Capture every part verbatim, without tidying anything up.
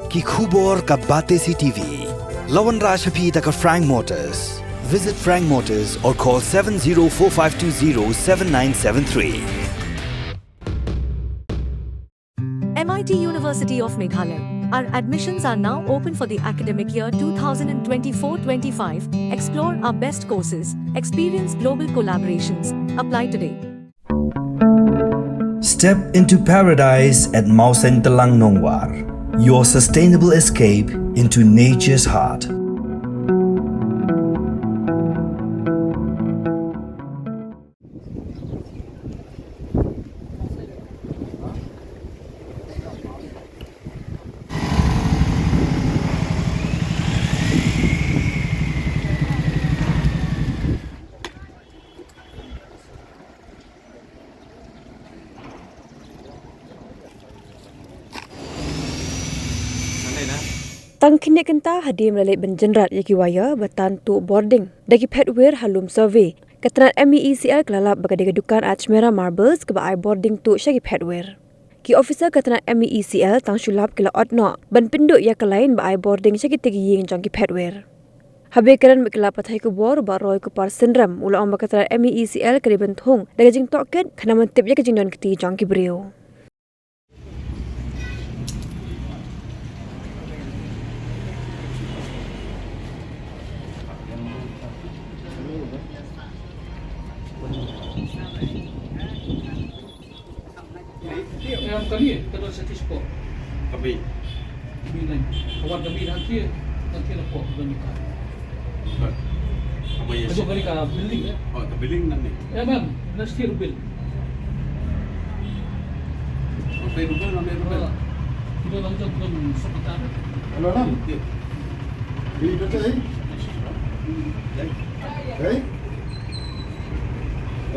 Ki khubor ka Batesi T V. La wanrah sha phi da ka Frank Motors. Visit Frank Motors or call seven zero four five two zero seven nine seven three. M I T University of Meghalaya. Our admissions are now open for the academic year two thousand twenty-four twenty-five. Explore our best courses, experience global collaborations. Apply today. Step into paradise at Mawsynram Nongwar, your sustainable escape into nature's heart. Tang khyndiat kynta hadien ba la leit ban jynrat ïa ki wire ba tan tuh bording da ki phet wir ha lum survey, ka tnat M E E C L ka la lap ba ka dei ka dukan Ajmera Marbles kaba ai bording tuh sha ki phet wir. Ki officer ka tnat M E E C L tang shu lap ki la ot noh ban pynduh ïa ka lain ba ai bording sha kita ki ïing jong ki phet wir. Haba kren bad ki lad pathai khubor, Bah Roy Kupar Synrem u la ong ba ka tnat M E E C L ka dei ban thung da ka jingtohkit khnang ban tip ïa ka jingdon kti jong ki briew. Em, kami, ka don sa ki spot. Kami. Kami lain. Kawan kami dah akhir, akhir report kami ka. Bad. Apa ya? Aduh, kami ka building, eh. Oh, ka building nangne. Ya, ma'am. Last year build. Okay, build, nangne build. Ah. Kita langsung pun sekitar. Hello, Nam. Okay. Beli betul, eh? Eh? Okay.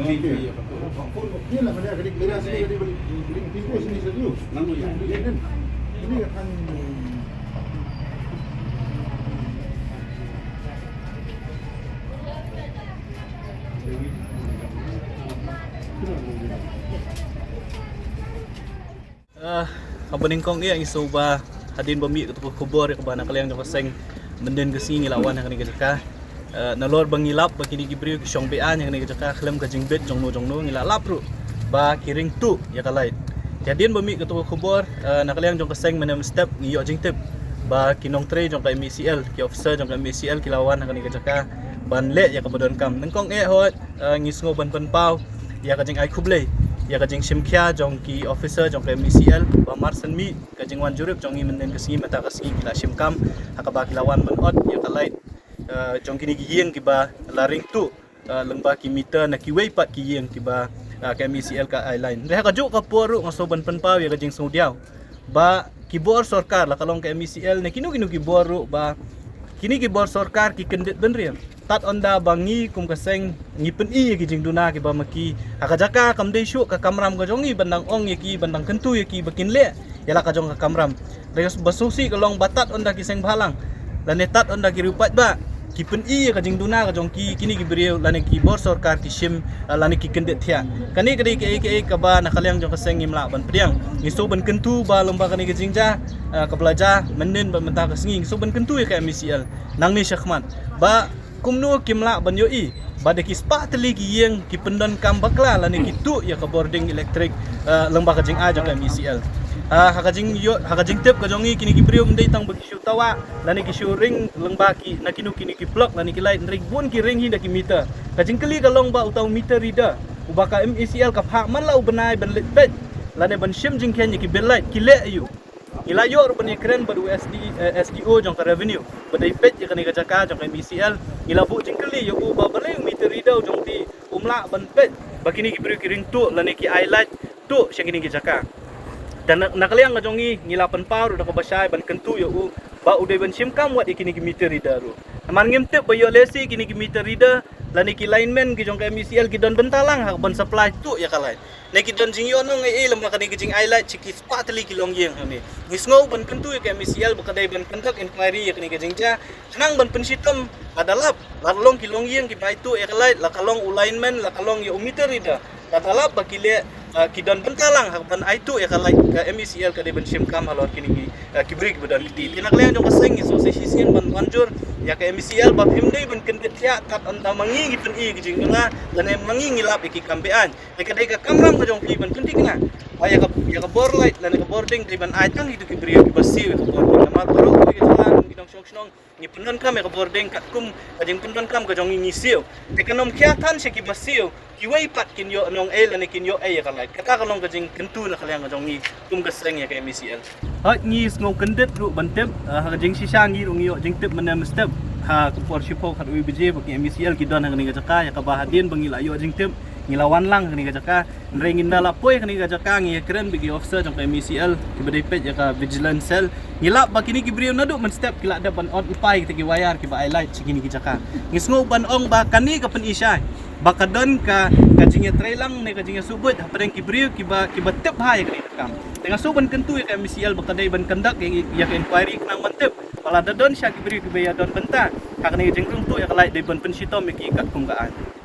Ni lah, dia kena beli sini, beli, beli, beli pintu sini satu. Nama ya? Beli kan? Ini akan Ah, haba nyngkong ïa ngi sngewbha hadien ba mih kato ka khubor ïa kaba na ka liang jong ka seng myndien ka sngi ngi la wan ha kane ka jaka. Ah, nalor ba ngi lap ba kine ki briew ki shong be-aiñ ha kane ka jaka khlem ka jingbit jongno jongno, ngi la lap ruh ba ki ring tuh ïa ka light. Te hadien ba mih kato ka khubor, ah, na ka liang jong ka seng mynne mynstep ngi ïoh jingtip ba ki nongtrei jong ka M E C L, ki officer jong ka M E C L ki la wan ha kane ka jaka ban leh ïa kaba donkam. Nyngkong eh hoi, eh, ngi sngew ban pynpaw ïa ka jingai khublei ïa ka jingshim khia jong ki officer jong ka M E C L ba mar shen mih ka jingwan jurip jong ngi mynne ka sngi mynta ka sngi ki la shim kam ha kaba ki la wan ban ot ïa ka light, eh, jong kine ki ïing kiba la ring tuh, eh, lyngba ki meter na kiwei pat ki ïing kiba, eh, ka M E C L ka ai line. Hynrei ha kajuh ka por ruh nga sngew ban pynpaw ïa ka jingsngewdiaw ba ki bor sorkar, la ka long ka M E C L ne kino kino ki bor ruh, ba kine ki bor sorkar ki kyndit bynriew. Tad ynda ba ngi kum ka seng ngi pyni ïa ki jingduna kiba ma ki ha ka jaka kam dei shuh ka kamram ka jong ngi ban dang ong ïa ki, ban dang kyntu ïa ki ba kin leh ïa la ka jong ka kamram. Hynrei ba sngewsih ka long ba tad ynda ki seng bhalang lane tad ynda ki riewpaidbah ki pyni ïa ka jingduna ka jong ki, kine ki briew lane ki bor sorkar ki shim, ah, lane ki kyndit thiah. Kane ka dei kaei kaei kaba na ka liang jong ka seng ngim lah ban pdiang. Ngi sngew ban kyntu ba lyngba kane ka jingjia, ah, kaba la jia mynnin bad mynta ka sngi, ngi sngew ban kyntu ïa ka M E C L nangne shakhmat ba kumno kim lah ban ïohi ba da ki spah tylli ki ïing ki pyndonkam bakla lane ki tuh ïa ka bording elektrik, eh, lyngba ka jingai jong ka M E C L. Ha, ha ka jingïoh, ha ka jingtip ka jong ngi, kine ki briew ym dei tang ba ki shu tawah lane ki shu ring lyngba ki, na kino kino ki plug lane ki light, hynrei bun ki ring hi da ki meter. Ka jingkylli ka long ba uta u meter reader uba ka M E C L ka phah man la u bnai ban leit peit lane ban shim jingkheiñ ïa ki bill light, ki leh aïu? Ngi la ïoh ruh ban ïakren bad u S D, eh, S D O jong ka revenue ba dei peit ïa kane ka jaka jong ka M E C L. Ngi la buh jingkylli ïa u ba balei u meter reader u jong te um lah ban peit ba kine ki briew ki ring tuh lane ki ai light tuh sha kine ki jaka. Te na, na ka liang ka jong ngi, ngi la pynpaw ruh da kaba shai ban kyntu ïa u ba u dei ban shim kam wat ïa kine ki meter reader ruh. Namar ngim tip ba ïoh lehse kine ki meter reader lane ki lineman ki jong ka M E C L ki don bynta lang ha ban supply tuh ïa ka light. Ne ki don jingïohnong ei ei lyngba kane ka jingai light sha ki spah tylli ki longïing hangne. Ngi sngew ban kyntu ïa ka M E C L ba ka dei ban conduct inquiry ïa kane ka jingjia khnang ban pynshitom, lada lap la long ki longïing kiba ai tuh ïa ka light, la ka long u lineman, la ka long ïa u meter reader, Kata lap ba ki leh, ah, ki don bynta lang ha ban aiti ïa ka light, ka M E C L ka dei ban shim kam halor kine ki, ah, ki briew kiba don kti. Te na ka liang jong ka seng ngi sngewsih shisien ban wan jur ïa ka M E C L ba phim dei ban kyndit thiah kat haba ma ngi ngi pyni ki jingduna lane ma ngi ngi lap ïa ki kam be-aiñ. Te ka dei ka kamram ka jong phi ban pynthikna ba ïa ka, ïa ka bor light lane ka bor ding dei ban ai tang ïa ki briew kiba siew ïa ka bor ding. Namar baroh kawei ka jylla, ki nongshong shnong, ngi pyndonkam ïa ka bor ding katkum ka jingpyndonkam ka jong ngi, ngi siew. Te kan ym khia than sha kiba siew, kiwei pat kin ïoh nongei lane kin ïoh ei ïa ka light. Kata ka long ka jingkyntu na ka liang ka jong ngi kum ka seng ïa ka M E C L. Hooid, ngi sngew kyndit ruh ban tip, ah, ha ka jingshisha ngi ruh ngi ïoh jingtip mynne mynstep ha ka por shiphew khatwei baje ba ki M E C L ki don ha kane ka jaka, ïa kaba hadien ba ngi la ïoh jingtip ngi la wan lang ha kane ka jaka. Hynrei ngin da la poi ha kane ka jaka ngi ïakren bad ki officer jong ka M E C L kiba dei peit ïa ka vigilance cell. Ngi lap ba kine ki briew naduh mynstep ki la dep ban ot lypa ïa kita ki wire kiba ai light sha kine ki jaka. Ngi sngew ban ong ba kane ka pyni shai ba ka don ka, ka jingïatreilang ne ka jingïasuk buit hapdeng ki briew kiba, kiba tip bha ïa kane ka kam. Te nga sngew ban kyntu ïa ka M E C L ba ka dei ban conduct ïa, ïa ka inquiry khnang ban tip ba lada don shisha ki briew kiba ïadon bynta ha kane ka jingrung tuh ïa ka light dei ban pynshitom ïa ki katkum ka aiñ.